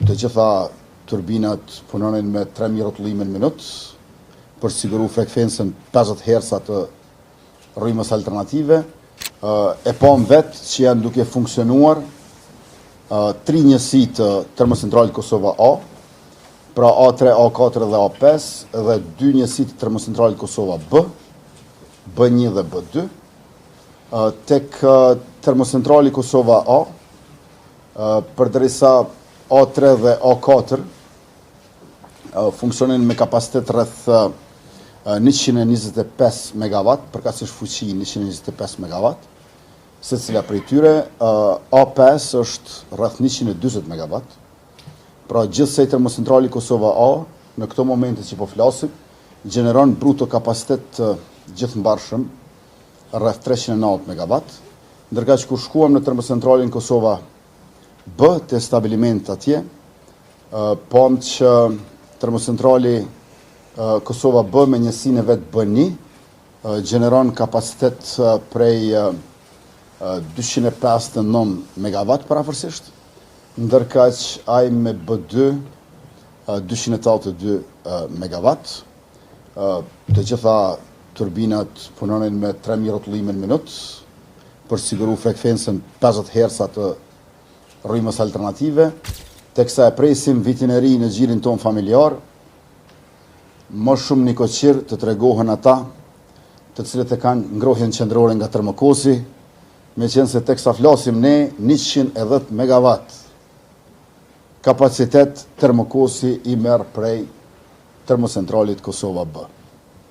Të gjitha turbinat punonin me 3000 rrotullime në minutë për të siguru frekvencën 50 Hz të rrymës alternative. E pamë vetë që janë duke funksionuar tri njësi të termocentralit Kosova A, pra A3, A4 dhe A5 dhe dy njësi të termocentralit Kosova B, B1 dhe B2. Tek termocentrali Kosova A, përderisa A3 dhe A4 funksionin me kapacitet rreth 125 MW, përkatësisht fuqi 125 MW, secila prej tyre, A5 është rreth 140 MW. Pra gjithsej termocentrali Kosova A, në këto momente që po flasim, gjeneron bruto kapacitet të gjithmbarshëm rreth 390 MW, ndërkaq kur shkuam në termocentralin Kosova B te stabiliment atje, pamë që termocentrali Kosova B me njësinë e vet B1 gjeneron kapacitet prej 259 MW përafërsisht, ndërkaq ai me B2 282 MW. Të gjitha turbinat punonin me 3000 rrotullime në minutë për të siguru frekvencën 50 Hz të rrymës alternative, teksa e presim vitin e ri në gjirin tonë familjar, më shumë nikoqir të tregohen ata të cilët e kanë ngrohjen qendrore nga termokosi, meqenëse teksa flasim ne 110 megawatt kapacitet termokosi i merr prej termocentralit Kosova B.